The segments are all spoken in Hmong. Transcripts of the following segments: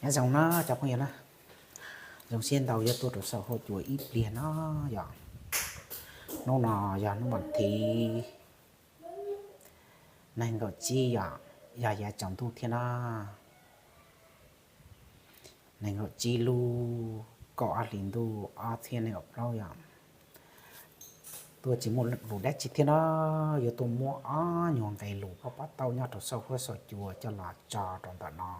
Nyob zoo na cov phooj ywg na, zoo siab ntau yuav tuaj rau saum huab cua ib pliag no yom. Hnub no yog hnub vas thib nees nkaum tsib yom, yog yav tsaus ntuj thiab na, nees nkaum tsib lub kaum ob hlis ntuj ob txhiab nees nkaum plaub yom. Tuaj tsis muaj lus dab tsi thiab no, yuav tuaj muab ob nyuag nqe lus pab pab tau nyob rau saum huab saum cua coj los tso rau ntawm no.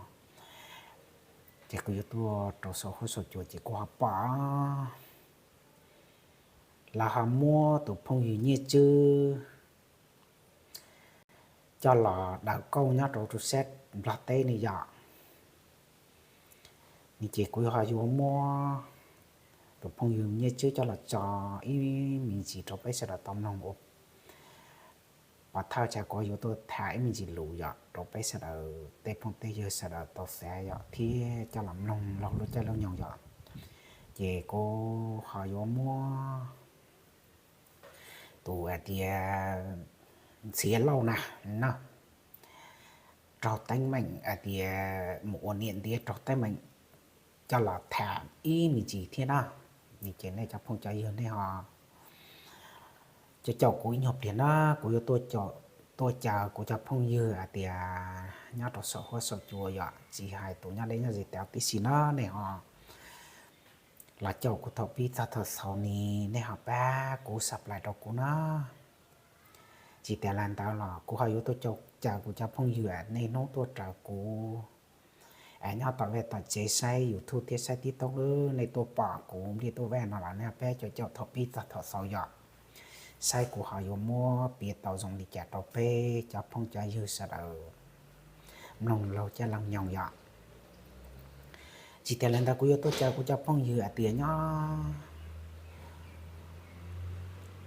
Ces kuv yuav tuaj rau saum huab saum cua ces kuv ho pom lawv ho muab tus phooj ywg Nyiaj Tswb coj los daws kauj nyob rau tus sab Nplog teb ne yom. Ni ces kuv ho yuav muab tus phooj ywg Nyiaj Tswb coj los tso ib me ntsis rau peb sawv daws tau mloog ua pov thawj, tsam kuv yuav tuaj tham ib me ntsis lus yom rau peb sawv daws tej phooj tej ywg sawv daws tau xav yom thiab coj los mloog laug lub caij lub nyoog yom. Ces kuv ho yuav muab tus hais tias Ntxhiav Lauj na, no raug teeb meem hais tias mus ua niam ntiav raug teeb meem coj los tham ib me ntsis thiab na. Ces nej cov phooj cov ywg nej ho caum caum kuv ib nyuag pliag na, kuv yuav tuaj caw kuv cov phooj ywg hais tias nyob rau saum huab saum cua yom, tsis hais tus nyob deb nyob ze tau tib si na, nej ho los caum kuv thaum pib txog thaum xaus ni, nej ho pab kuv subscribe rau kuv na. Tsis tas li ntawd los kuv ho yuav tuaj caw kuv cov phooj ywg nej hnub tuaj raws kuv nyob tom vaj tom tsev saib YouTube thiab saib TikTok, nej tuaj pom kuv npliaj tuaj vaj no los nej pab caum caum thaum pib txog thaum xaus yom, saib kuv ho yuav muab piav tau zoo li cas rau peb cov phooj cov ywg sawv daws mloog laug caij laug nyoog yom. Tsis tas li ntawd kuv yuav tuaj caw kuv cov phooj ywg hais tias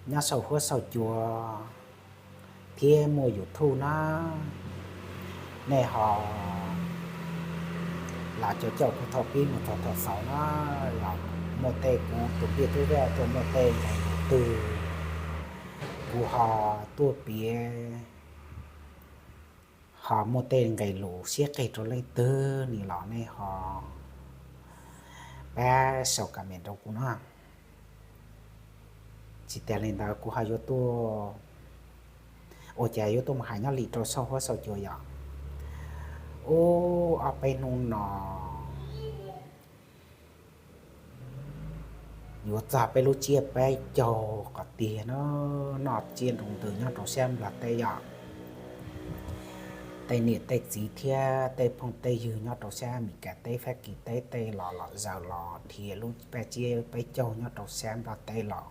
nyob saum huab saum cua thiab muaj YouTube na, nej ho los caum caum kuv thaum pib mus txog thaum xaus na, los muaj tej kuv tus npliaj tub vaj tuaj muaj tej nqe lus twg kuv ho tuaj piav, ho muaj tej nqe lus siab qis rau leej twg ni los nej ho pab sau comment rau kuv na. Tsis tas li ntawd kuv ho yuav tuaj, ua cas yuav tuaj mus hais nyob li rau saum huab saum cua yom. Ub, ob peb hnub no yuav txog peb lub tsiab peb caug qhov tiag no, noj tsiab nroo ntws nyob rau sab Nplog teb yom. Tej niam tej txiv thiab tej phooj tej ywg nyob rau sab Amelikas teb, Fab Kis teb, tej los los zaws los dhia lub paj tsiab peb caug nyob rau sab Nplog teb los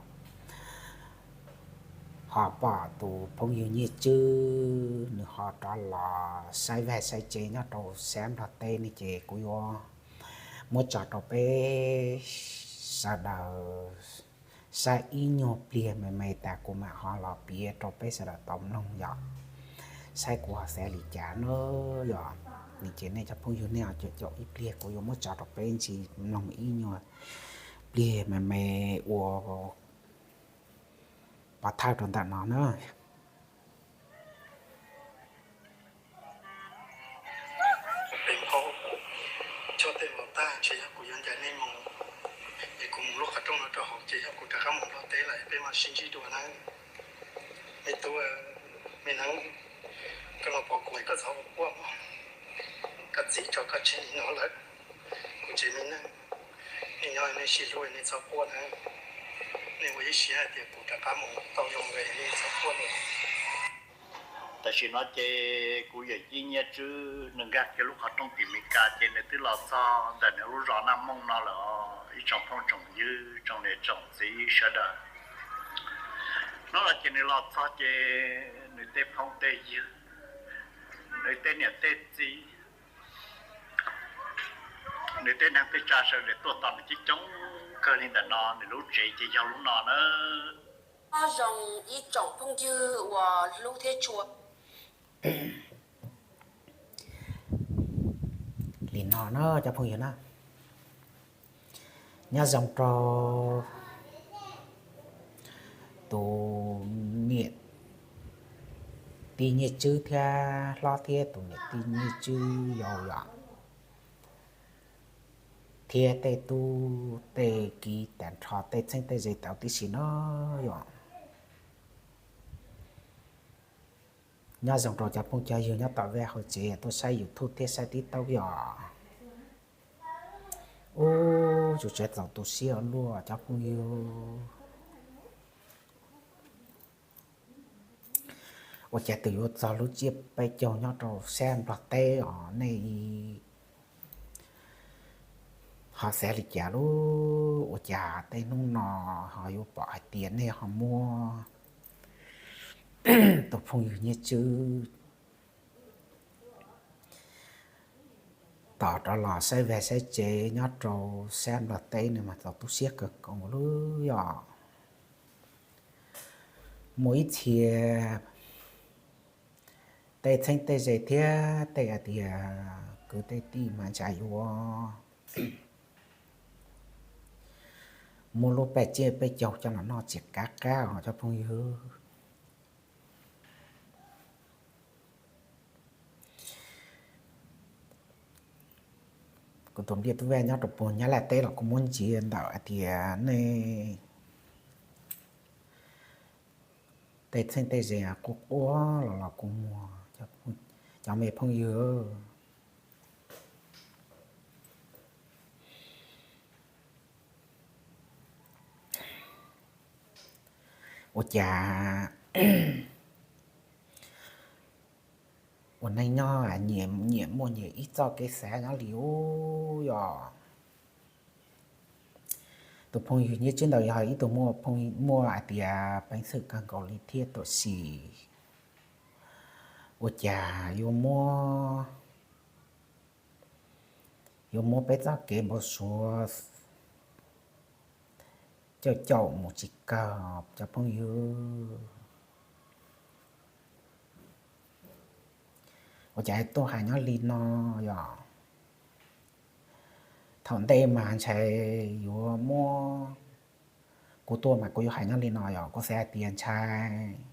ho pom tus phooj ywg Nyiaj Tswb nws ho rov los saib vaj saib tsev nyob rau sab Nplog teb ne, ces kuv yuav muab tso rau peb sawv daws saib ib nyuag pliag me me tas kuv mam ho los piav rau peb sawv daws tau mloog yom, saib kuv ho xav li cas na yom. Ces nej cov phooj ywg nej ho caum caum ib pliag kuv yuav muab tso rau peb ntsis mloog ib nyuag pliag me me ua pov thawj rau ntawm no na. Peb npau chob tej mus tag ces yog kuv yuav ncaim nej mus, es kuv mus lub qhov rooj no rau hauv ces yog kuv rov qab mus Nplog teb lawm, peb mam sib ntsib dua na. Me tub, me neeb, koj los pom kuv koj txhob ua quaj mog, koj txiv tso koj tseg li no lawm, kuv tsev me neeg, nej nyob nej sib hlub nej txhob quaj na, nej ua ib siab hais tias kuv rov qab mus tau zoo lawm nej txhob quaj li. Tam sim no ces kuv yawm yij Nyiaj Tswb nws nkag kiag lub qhov rooj tim Meskas ces nws twb los txog ntawm nws lub zos Naj Mooj no lawm os ib tsoom phooj tsoom ywg tsoom niam tsoom txiv sawv daws. Hnub no ces nws los txog ces nws tej phooj tej ywg, nws tej niam tej txiv, nws tej neeg tej tsav sawv daws tuaj tos nws coob coob kawg li ntawm no, nws lub tsev ces yog lub no na. Nyob zoo ib tsoom phooj ywg uas hlub thiab tshua. Li no na cov phooj ywg na, nyob zoo rau tus niam tij Nyiaj Tswb thiab hlob thiab tus niam tij Nyiaj Tswb yau yom. thiab tej tub tej kiv tag nrho tej txheeb tej ze tau tib si no yom. Nyob zoo rau cov phooj cov ywg nyob tom vaj hauv tsev tuaj saib YouTube thiab saib TikTok yom. Ub, tsuas tsav txaus tu siab ua luaj cov phooj ywg. Ua cas twb yuav txog lub tsiab peb caug nyob rau sab Nplog teb os nej ho xav li cas lub? Ua cas tej hnub no ho yuav pom hais tias nej ho muab tus phooj ywg Nyiaj Tswb tos rov los saib vaj saib tsev nyob rau sab Nplog teb no mas txaus tu siab kawg nkaus lub yom. Muaj ib txhia tej txheeb tej ze thiab tej hais tias kwv tej tij mas ntshai yuav muab lub peb caug peb caug coj los noj tsis qab qab os cov phooj ywg. Kuv tus npliaj tub vaj nyob rau puag Nyab Laj teb los kuj muab ntsia ntawm hais tias nej tej txheeb tej ze quaj quaj los los kuj muag cov me phooj ywg. Ua cas ua neej nyob nyias muaj nyias ib txoj kev xav nyob li ub yom. Tus phooj ywg Nyiaj Tswb ntawd yog ib tug muaj hais tias peev xwm kawg nkaus li thiab tab sis ua cas yuav muab yuav muab peb txoj kev npau suav caum caum mus tsis kawg cov phooj ywg. Ua cas tuaj hais nyob li no yom? Thaum ntej mas ntshai yuav muab, kuv tuaj mas kuv yuav hais nyob li no yom, kuv xav hais tias ntshai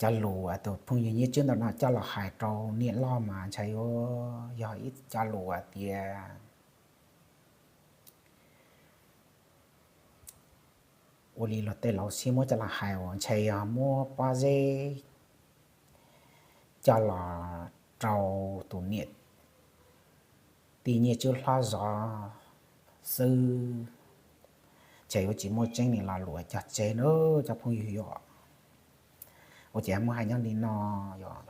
cov lus tus phooj ywg Nyiaj Tswb ntawm no coj los hais rau niam loj mas ntshai yuav yog ib cov lus hais tias ua li luag tej laus siab muab coj los hais uas ntshai yog muab pob zeb coj los rau tus niam tij Nyiaj Tswb hlob zov xwb, ces yuav tsis muaj tseeb li los luag cog tseg na cov phooj ywg yom. Ua cas muab hais nyob li no yom?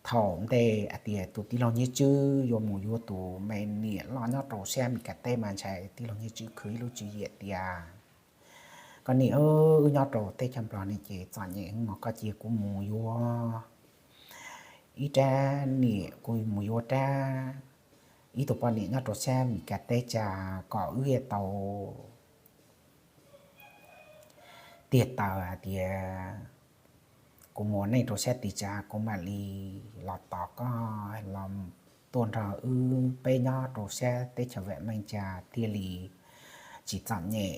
Thaum ntej hais tias tus tij laug Nyiaj Tswb yuav mus yuav tus me niam loj nyob rau sab Meskas teb mas ntshai tij laug Nyiaj Tswb khwv ib lub tswv yim tias, koj niam, wb nyob rau teb chaws Nplog ne ces txom nyem heev no, koj cia kuv mus yuav ib rab niam, kuv mus yuav rab, ib tug poj niam nyob rau sab Meskas teb tsa kom wb thiaj tau tiag taws hais tias kuv mus ua neej rau sab tid tsa kuv mam li los tos koj los tuaj nrog wb peb nyob rau sab teb chaws vam meej tsa thiaj li tsis txom nyem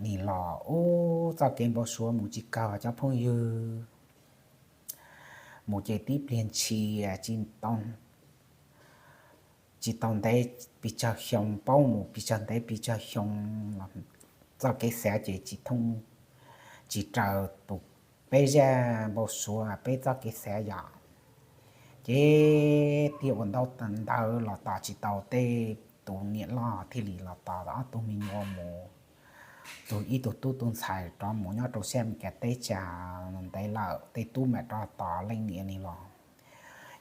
ni los ub. Txoj kev npau suav mus tsis kawg cov phooj ywg, mus ces tib pliag ntshis tsis tau ntev pes tsawg xyoo, paub mus pes tsawg ntev pes tsawg xyoo los txoj kev xav ces tsis thooj, tsis raws tus, peb zaj npau suav peb txoj kev xav yom. Ces thiaj ua ntaub ntawv los tos tsis tau tej, tus niam loj thiaj li los tos ob tug me nyuam mus, tus ib tug tub tus ntxhais rov mus nyob rau sab Meskas teb tsa ntev lawm, tej tub mam rov tos leej niam ni los.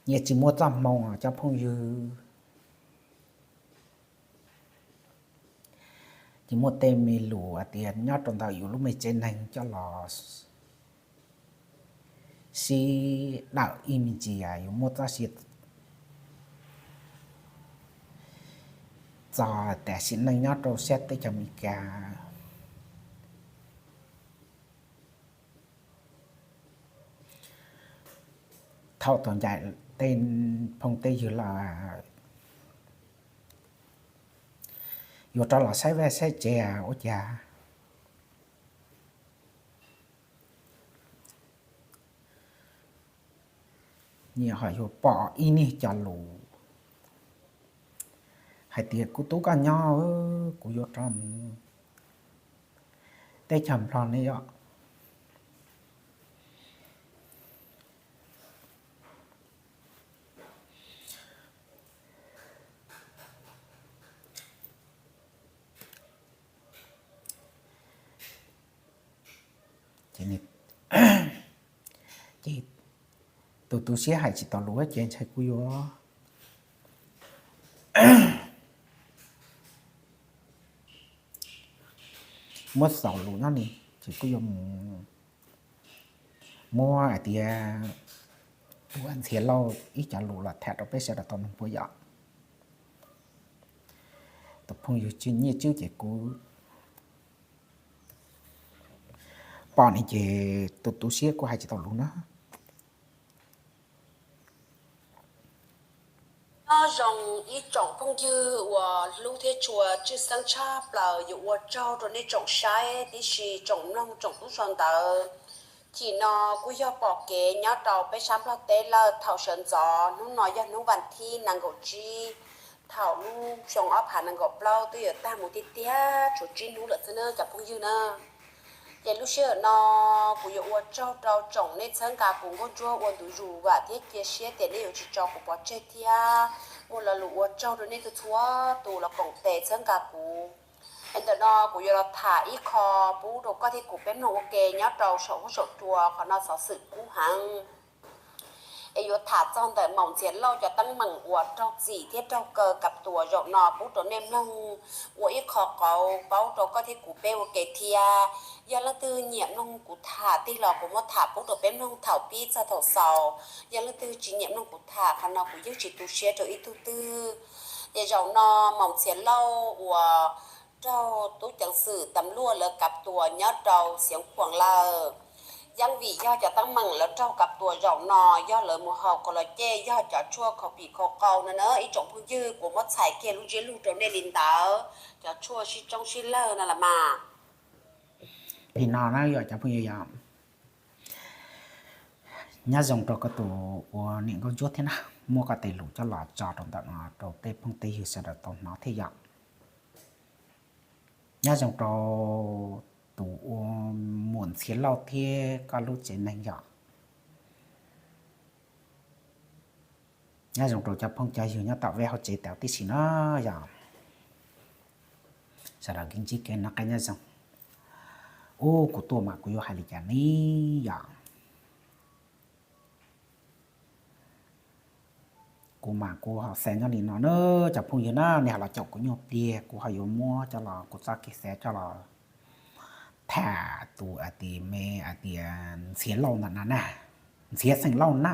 Nyias tsis muaj txoj hmoo cov phooj ywg, tsis muaj tej me lus hais tias nyob rau ntawm yus lub me tsev neeg coj los sib dawm ib me ntsis, yus muab txoj sia txog tam sim neej nyob rau sab teb chaws Amelikas. Thaum tau ncaim tej phooj tej ywg lawm, yuav rov los saib vaj saib tsev ua cas nyias ho yuav pom ib niag cov lus hais tias kuv tub koj nyob, kuv yuav rov mus teb chaws Nplog ne yom. Ces tus tu siab hais tsis tau lus ces ntshai kuv yuav muab xaus lus no ne, ces kuv yuav mus muab hais tias tus Ntxhiav Lauj ib cov lus los tham rau peb sawv daws tau mloog puas yom. Tus phooj ywg Nyiaj Tswb ces kuv pom ne ces tus tu siab kuv hais tsis tau lus na. Nyob zoo ib tsoom phooj ywg uas hlub thiab tshua tshwj xeeb tshaj plaws, yuav ua tsaug rau nej tsoom saib tib si tsoom mloog tsoom tub sau ntawv. Chim no kuj yog pom kev nyob rau peb sab Nplog teb lawm thaum sawv ntxov, hnub no yog hnub vas thib nees nkaum tsib, thaum lub xyoo ob phav nees nkaum plaub twb yuav tag mus tiag tiag, tshuav tsib hnub lawm xwb na cov phooj ywg na. Ces lub sij hawm no kuv yuav ua tsaug rau tsoom nej txhawb nqa kuv nkauj ntsuab ua ntu zus vam thiab cia siab tias nej yuav tsis tso kuv pov tseg thiab muaj lo lus ua tsaug rau nej txhua txhua tus los koom tes txhawb nqa kuv. Es ntawm no kuv yuav los tham ib qho pub rau koj thiab kuv peb mloog ua ke nyob rau saum huab saum cua, qhov no xov xwm kub heev. Es yuav tham txog ntawm Maum Ntxhiav Lauj cov teeb meem uas raug txim thiab raug kaw Kav Tuam zaum no pub rau nej mloog ua ib qho qauv paub rau koj thiab kuv peb ua ke thiab. Yog leej twg nyiam mloog kuv tham tig los kuv muab tham pub rau peb mloog thaum pib txog thaum xaus. Yog leej twg tsis nyiam mloog kuv tham, qhov no kuv yeej tsis tu siab rau ib tug twg. Ces zaum no Maum Ntxhiav Lauj uas raug tub ceev xwm tas luaj lawv Kav Tuam nyob rau Xeev Khuam lawm. Yeej vim yog cov teeb meem lawv raug Kav Tuam zaum no yog lawv mus haus kos los cej, yog cov tshuaj khaus pim khaus qau no na ib tsoom phooj ywg, kuv muab txhais kiag lub ntsiab lus rau nej li ntawd, cov tshuaj sib tsoob sib lawg no los mas. Li no na yog cov phooj ywg yog nyob zoo rau koj tus ua niam nkauj ntsuab thiab na, muab koj tej lus coj los tso rau ntawm no rau tej phooj tej ywg sawv daws tau hnov thiab yom. Nyob zoo rau tus ua Muam Ntxhiav Lauj thiab koj lub tsev neeg yom. Nyob zoo rau cov phooj cov ywg nyob tom vaj hauv tsev tau tib si no yom. Sawv daws kev ntsib kev noj qab nyob zoo. Ub, kuv tuaj mas kuv yuav hais li cas ne yom. Kuv mas kuv ho xav nyob li no na, cov phooj ywg na, nej ho los caum kuv nyuag pliag kuv ho yuav muab coj los kuv txoj kev xav coj los tham tus hais tias me hais tias Ntxhiav Lauj ntawm no na, Ntxhiav xeem Lauj na.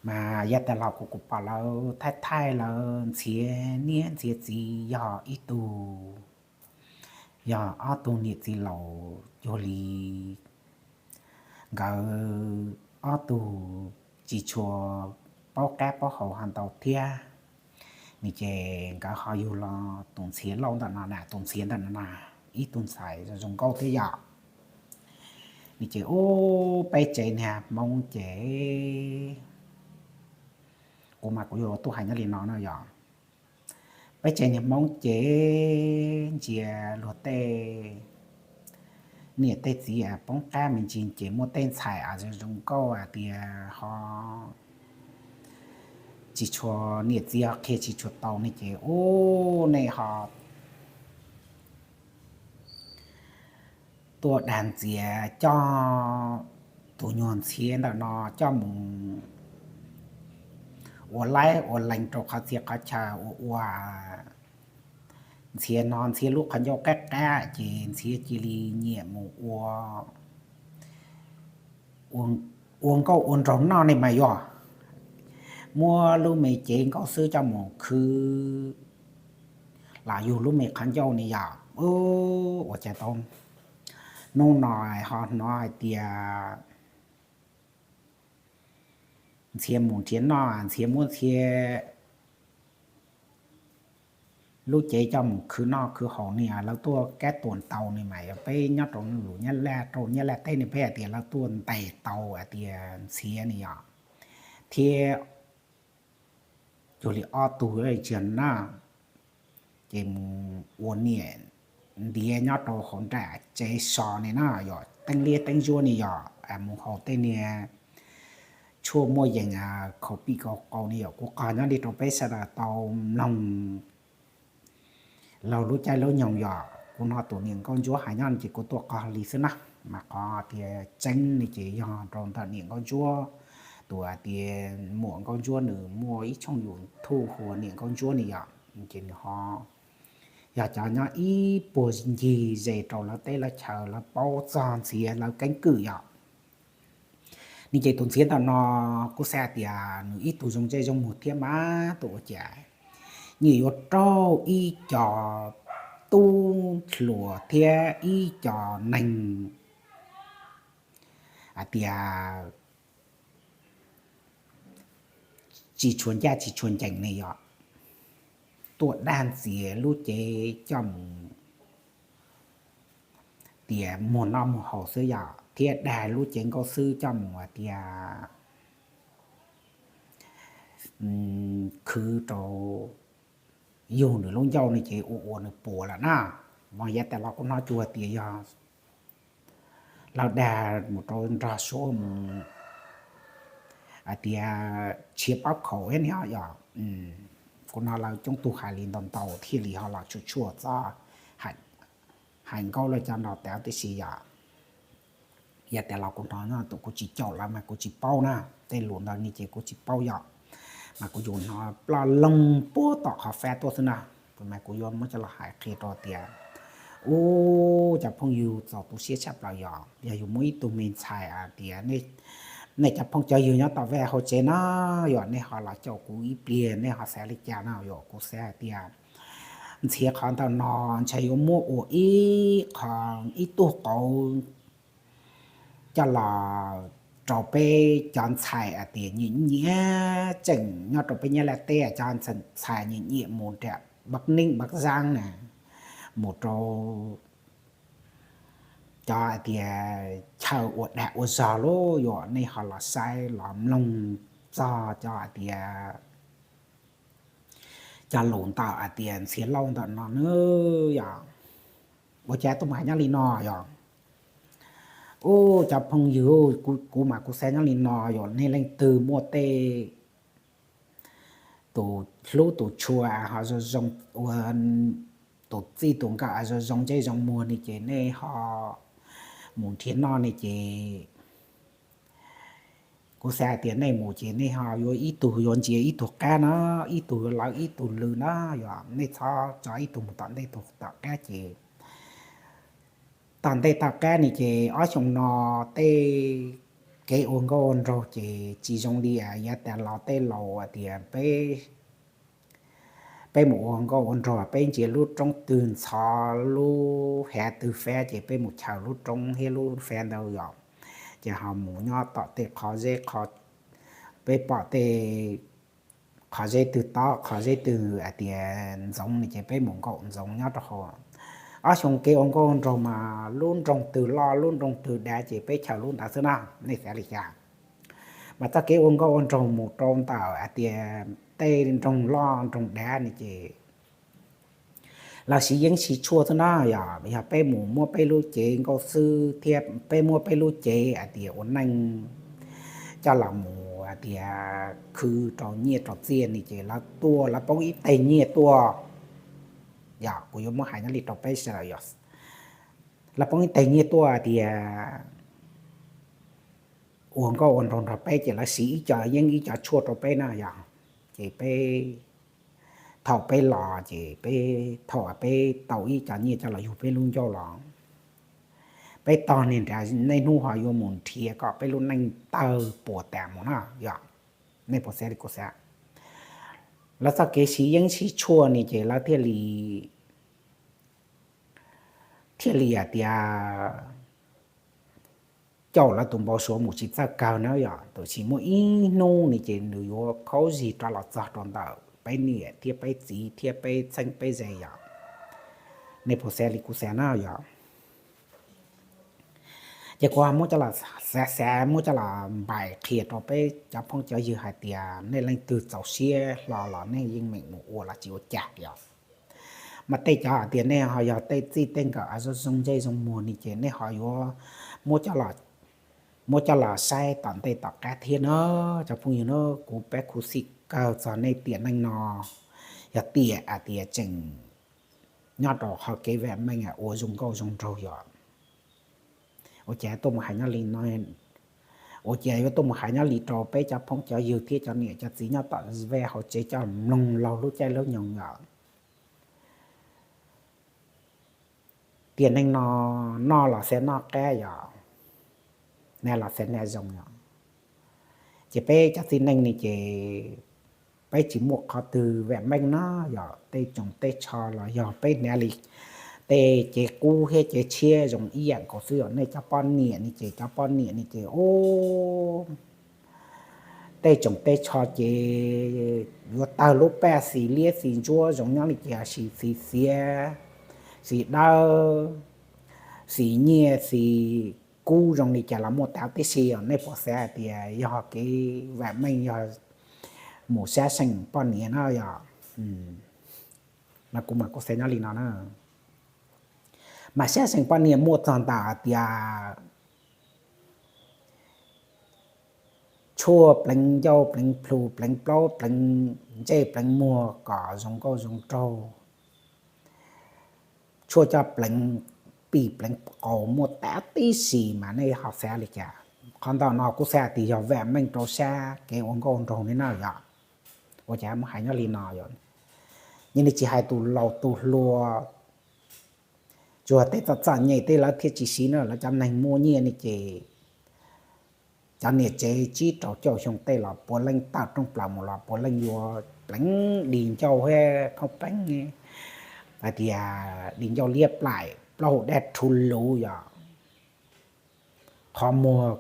Mas yav tas los kuv kuv pom lawv thaij thaij lawv Ntxhiav niam Ntxhiav txiv yog ib tug, yog ob tug niam txiv laus cuag li nkawd ob tug tsis tshua paub qab paub hau ho ntau thiab. Nws ces nkawd ho yug los tus Ntxhiav Lauj ntawm no na, tus Ntxhiav ntawm no na, ib tug ntxhais zoo nkauj thiab yom. Nws ces ub, peb tsev niag Hmoob ces, kuv mas kuv yuav tuaj hais nyob li no no yom. Peb tsev niag Hmoob ces ntsia luag tej niam tej txiv poob qab me ntsis ces muaj tej ntxhais zoo zoo nkauj hais tias ho tsis tshua, niam txiv ho qhia tsis tshua tau ne ces ub, nej ho tuaj dag ntxias coj tus nyuag Ntxhiav ntawm no coj mus ua laib ua lees rau qhov txhia qhov chaw ua ua Ntxhiav no Ntxhiav lub qhov ncauj qab qab ces Ntxhiav cia li nyiam mus ua, ua nkauj ua nraug noj ne mas yog muab lub me cev nkauj xwb coj mus khwv los yug lub me qhov ncauj ne yom. Ua cas tau hnub no ho hnov hais tias Ntxhiav mus nrhiav noj, Ntxhiav muab Ntxhiav lub cev coj mus khwv noj khwv haus ne, lawv tuaj kab tuam ntaus ne mas yog peb nyob rau lus Nyab Laj, rau Nyab Laj teb ne peb hais tias lawv tuaj ntes tau hais tias Ntxhiav ne yom, thiab cuag li ob tug tsis yog na, ces mus ua niam ntiav nyob rau hauv nram tsev so ne na, yog teeb liab teeb zuab ne, yog mus haus tej niag tshuaj muaj yees khaus pij khaus qau ne, yog kuv qog nyob li rau peb sawv daws tau mloog laug lub caij lub nyoog. Yog kuv hnov tus niam nkauj ntsuab hais nyob ces kuv tuaj qog li xwb na, mas qhov tias tseeb ne ces yog rau ntawm niam nkauj ntsuab, tus hais tias muam nkauj ntsuab nws muaj ib tshooj YouTube hu ua niam nkauj ntsuab ne yom, ces nws ho yog cov nyob ib puag ncig ze rau lawv teb lawv chaw, lawv paub txog Ntxhiav lawv keeb kwm yom. Ne ces tus Ntxhiav ntawm no kuv xav hais tias nws ib tug zoo ntsej zoo muag thiab mas tus ua cas nyiam yuav raug ib co tub hluas thiab ib co neeg hais tias tsis tshua ncaj tsis tshua ncees ne yom, tuaj dag Ntxhiav lub cev coj mus tias muag noj muag haus xwb yom, thiab dag lub cev nkauj xwb coj mus hais tias khwv rau yug nws lub ncauj ne ces ua ua nws puas lawm na. Mas yav tas los kuv hnov cuag tias yog lawv dag mus rau nrog Suav mus hais tias tshiav pob khaum thiab ne yom. Kuv hnov lawv coob tug hais li ntau ntau thiaj li ho los tshuaj tshuaj txob hais nkauj lawv cov no tas tib si yom. Yav tas los kuv hnov no tus kuv tsis caum lawv mas kuv tsis paub na, tej lus ntawd ne ces kuv tsis paub yom. Mas kuv yuav hnov ploj loog puag tom qhov fab tuaj xwb na, kuv mas kuv yuav muab coj los hais qhia rau tias ub, cov phooj ywg txaus tu siab tshaj plaws yom, yog yus muaj ib tug me ntxhais hais tias nej cov phooj cov ywg nyob tom vaj hauv tsev no, yog nej ho los caum kuv ib pliag nej ho xav li cas no, yog kuv xav hais tias Ntxhiav qhov ntawm no ntshai yuav muab ua ib qho, ib tug qauv coj los rau peb cov ntxhais hais tias nyiam nyiam tseem nyob rau peb Nyab Laj teb cov ntxhais nyiam nyiam mus nram Npab Neeb Npab Zaab na, mus rau cov hais tias chaw ua dag ua zog lauj, yog nej ho los saib los mloog txog cov hais tias cov lus ntawm hais tias Ntxhiav Lauj ntawm no na, yog ua cas tuaj mus hais nyob li no yog. Ub, cov phooj ywg, kuv mas kuv xav nyob li no, yog nej leej twg muaj tej tus hlub tus tshua ho zoo zoo, ua tus txij tus nkawm zoo zoo ntsej zoo muag ne ces nej ho mus nrhiav noj ne ces kuv xav hais tias nej mus ces nej ho yuav ib tug yuav ntsia ib tug qab na, ib tug yuav lawv ib tug lw na, yog nej txhob tso ib tug mus tom ntej ib tug tom qab ces tom ntej tom qab ne ces ob xyoo no tej kev ua nkauj ua nraug ces tsis zoo li yav tas los tej laus hais tias peb peb mus ua nkauj ua nraug peb ntsia lub roob twg ntxhov lub hav twg fab ces peb mus chaws lub roob thiab lub fab ntawd yom, ces ho mus nyob tom tej qhov zeb qhov, peb pom tej qhov zeb twg tob qhov zeb twg hais tias ntxoov ne ces peb mus nkaum ntxoov nyob rau hauv. Ob xyoo kev ua nkauj ua nraug mas lub nroog twg loj lub nroog twg dav ces peb chaws lub ntawd xwb na, nej xav li cas? Mas txoj kev ua nkauj ua nraug mus rau ntawm hais tias tej nroog loj nroog dav ne ces lawv siv yeeb siv tshuaj xwb na, yog yog peb mus muab peb lub cev nkauj xwb thiab peb muab peb lub cev hais tias ua neej coj los mus hais tias khwv rau nyiaj rau txiaj ne ces lawv tuaj lawv poob ib teg nyiaj tuaj. Yog kuv yuav muab hais nyob li rau peb sawv daws yog lawv poob ib teg nyiaj tuaj hais tias ua nkauj ua nraug nrog peb ces lawv siv ib co yeeb ib co tshuaj rau peb na yog, ces peb thaum peb los ces peb thaum peb tau ib co nyiaj coj los yug peb lub ncauj los, peb tog niag nrad niaj hnub ho yuav mus nrhiav kom peb lub neej tawg puas tas mus na yog, nej puas xav li kuv xav? Lawv txoj kev siv yeeb siv tshuaj ne ces lawv thiaj li thiaj li hais tias caum lawv tus npau suav mus tsis txawj kawg na yog, tab sis muaj ib hnub ne ces nws yuav khaub zig rov los txog rau ntawm peb niam thiab peb txiv thiab peb txheeb peb ze yog, nej puas xav li kuv xav na yog? Ces kuv muab coj los xav xav muab coj los npais qhia rau peb cov phooj cov ywg hais tias nej leej twg txaus siab hlo los nej yeej meem mus ua los tsis ua cas yog. Mas tej cov hais tias nej ho yog tej txij tej nkawm zoo zoo ntsej zoo muag ni ces nej ho yuav muab coj los, muab coj los saib tom ntej tom qab thiab na. Cov phooj ywg na, kuv peb khuv xim kawg txog nej tiam neej no, yog tiam hais tias tseem nyob rau qhov kev vam meej ua zoo nkauj zoo nraug yom. Ua cas tuaj mus hais nyob li no, ua cas yuav tuaj mus hais nyob li rau peb cov phooj cov ywg thiab cov niam cov txiv nyob tom vaj hauv tsev coj mloog laug lub caij lub nyoog yom. Tiam neej no noj los xav noj qab yom, hnav los xav hnav zoo yom. Ces peb cov txiv neej ni ces peb tsis muaj qhov twg vam meej na yom, tej tsoos tej tsho los yog peb hnav li tej cev qub thiab cev tshiab zoo ib yam nkaus xwb yom. Nej cov poj niam ni ces cov poj niam ni ces ub, tej tsoos tej tsho ces yuav tawg lub paj xis liab xis ntsuab zoo nyob li ces sis xis xiav, xis dawb, xis nyiaj xis kub zoo li cas los muaj tau tib si os. Nej puas xav hais tias yog kev vam meej yog mus sab seem poj niam na yom? No kuv mas kuv xav nyob li no na. Mas sab seem poj niam muaj txog ntawm hais tias tshuaj pleev ncauj pleev plhu pleev plaub pleev ntsej pleev muag kom zoo nkauj zoo nraug, tshuaj coj pleev pij pleev qau muaj tau tib si mas nej ho xav li cas? Qhov ntawm no kuv xav hais tias yog vam meej rau sab kev ua nkauj nraug li na yom. Ua cas muaj hais nyob li no yom? Yeej li tsis hais tus laus tus hluas, tsuas tej txom txom nyem tej lawv thiaj tsis siv na, lawv cov neeg muaj nyiaj ni ces cov niam tsev tsib rau caum xyoo tej los puav leej tawm rooj plaws mus los puav leej yuav pleev di ncauj thiab khoob pleev, hais tias di ncauj liab plaim plaub hau daj rhuv luv yom, qhov muag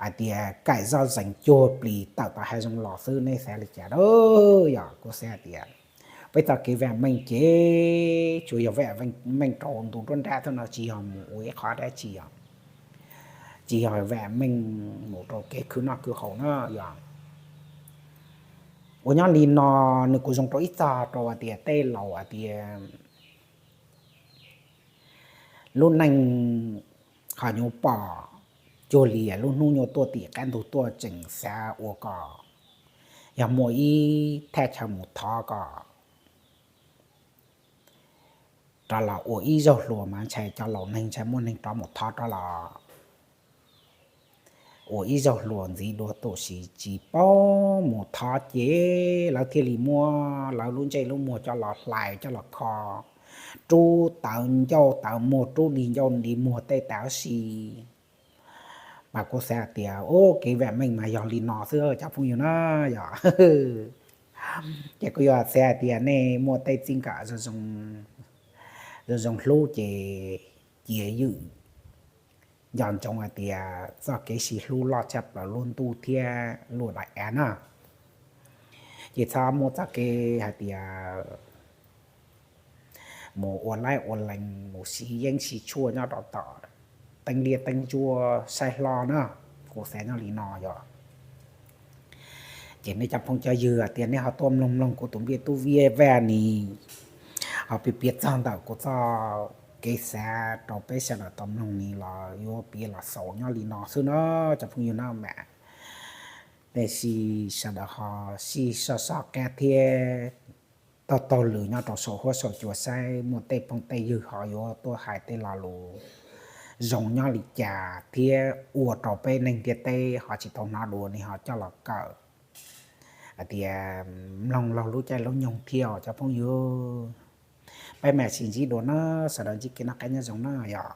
hais tias kaim zoj zees cuag plis tawm tom hav zoov los xwb, nej xav li cas da? Yog kuv xav hais tias peb txoj kev vam meej ces tsuas yog vam meej rau ntu nruab nrab xwb no, tsis yog mus ua ib qhov dab tsi yom, tsis yog vam meej mus rau kev khwv noj khwv haus na yom. Uas nyob li no nws kuj zoo rau ib txog rau hais tias tej laus hais tias lub neej qhov nyuam pom cuag li lub hnub nyuam tuaj tim qab ntug tuaj tseem xav ua kom yog muaj ib thaj chaw mus thov kom rov los ua ib zaug hluas mas ntshai cov laus neeg ntshai muaj neeg rov mus thov rov los ua ib zaug hluas ntxiv dua, tab sis tsis paub mus thov ces lawv thiaj li muab lawv lub ntsej lub muag coj los hlais coj los kho, rub tawv ncauj tawv muag, rub di ncauj di muag tej tau si. Mas kuv xav hais tias ub, kev vam meej mas yog li no xwb cov phooj ywg na yom. Ces kuv yuav xav hais tias nej muaj tej txij nkawm zoo zoo hlub ces cia ywm nco ntsoov hais tias txoj kev sib hlub loj tshaj plaws lub ntuj thiab lub daim av na. Ces txhob muaj txoj kev hais tias mus ua laib ua lees mus siv yeeb siv tshuaj nyob rau tom teeb liab teeb ntsuab saib hlob na. Kuv xav nyob li no yom. Ces nej cov phooj cov ywg hais tias nej ho tuaj mloog mloog kuv tus npiaj tub Viaj Vaj ni, ho piav piav txog ntawm kuv txoj kev xav rau peb sawv daws tau mloog ni los yuav piav los xaus nyob li no xwb na cov phooj ywg na mas. Tab sis sawv daws ho sib soj soj qab thiab taug taug lw nyob rau saum huab saum cua saib muaj tej phooj tej ywg ho yuav tuaj hais tej lo lus zoo nyob li cas thiab ua rau peb neeg ntiaj teb ho tsis tau hnov dua ni ho coj los kawm hais tias mloog laug lub caij lub nyoog thiab os cov phooj ywg. Peb mam sib ntsib dua na, sawv daws ntsib kev noj qab nyob zoo na yom.